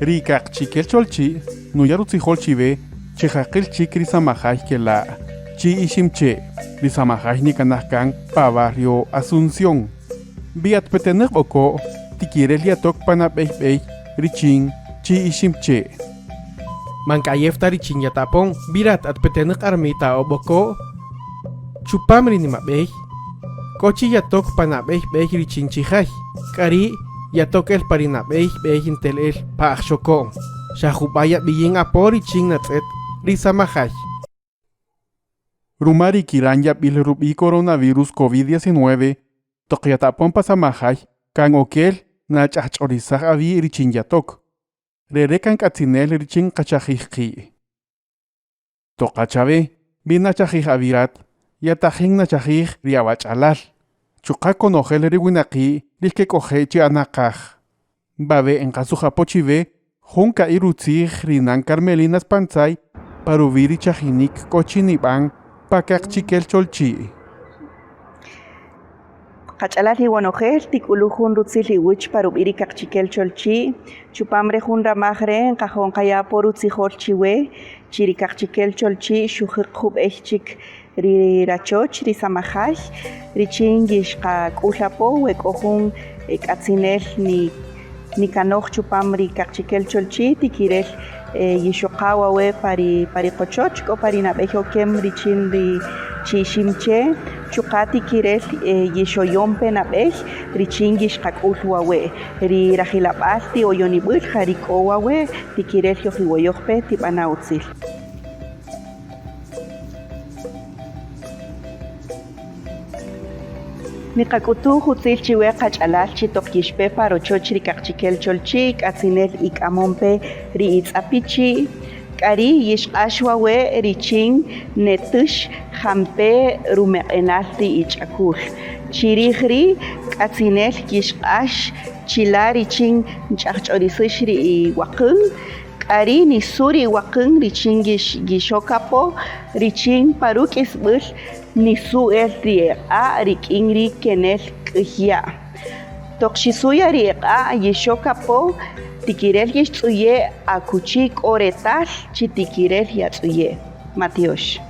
Ri Kaqchikel Cholchi' nuya' rutzijol chiwe chi jaqil chik ri samajay kela' Chi Iximche', ri samajay nikanaj kan pa barrio Asunción. Vi at petenäq B'oko', tikirel yatok pa nab'ey b'ey richin Chi Iximche'. Man k'ayew ta richin yatapon, vi rat at petenäq Armita o B'oko', chupam ri nimab'ey, k'o chi yatok pa nab'ey b'ey richin chi jay, k'a ri' yatok el pa ri nab'ey b'ey ntel el pa ajxoko'. Xa jub'a' yab'iyin apo richin natz'ët ri samajay. Ruma ri kiran yab'il rub'i' coronavirus COVID-19, toq yatapon pa samajay kan okel nach'ajch'orisaj awi' richin yatok. Re re' kan k'atzinel richin nqachajij qi'. Toqa chawe, vi nachajij awi' rat, yatajin nachajij ri awach'alal, chuqa' konojel ri winaqi' ri xkek'oje' chi anaqaj. Wawe' nqasuj apo chiwe jun ka'i' rutzij ri nan Carmelina Spantzay pa ruwi' ri chajinïk k'o chi nib'an pa Kaqchikel Cholchi'. Qach'alal iwonojel, tik'ulu' jun rutzil iwäch pa rub'i' ri Kaqchikel Cholchi'. Chupam re jun ramaj re' nqajo' nqaya' apo rutzijol chiwe chi ri Kaqchikel Cholchi' xujäq jub'ey chik ri rachoch ri samajay richin yixqak'ül apo we k'o jun k'atzinel nikanoj chupam ri Kaqchikel Cholchi' tikirel yixoqa wawe' pa ri pa ri qochoch k'o pa ri nab'ey okem richin ri Chi Iximche', chuqa' tikirel yixoyon pe nab'ey richin yixqak'ül wawe'. Ri rajilab'al ti oyonib'äl ja ri k'o wawe' tikirel yojiwoyoj pe tib'ana' utzil. Niqak'utuj utzil chiwe qach'alal chi toq yixpe pa rochoch ri Kaqchikel Cholchi' k'atzinel ik'amon pe ri itz'apichi', k'a ri' yixq'ax wawe' richin netüx jampe' rumeq'enal ri ich'akul. Chi rij ri' k'atzinel yixq'ax chila' richin nch'ajch'orisëx ri iwaqän, K'a ri' nisu' ri iwaqän richin yixok apo, richin pa ruk'isb'äl nisu' el ri eq'a' rik'in ri kenel k'ïy ya'. Toq xisu' ya ri eq'a' yixok apo, tikirel yixtz'uye' akuchi k'o retal chi tikirel yatz'uye'. Matyox.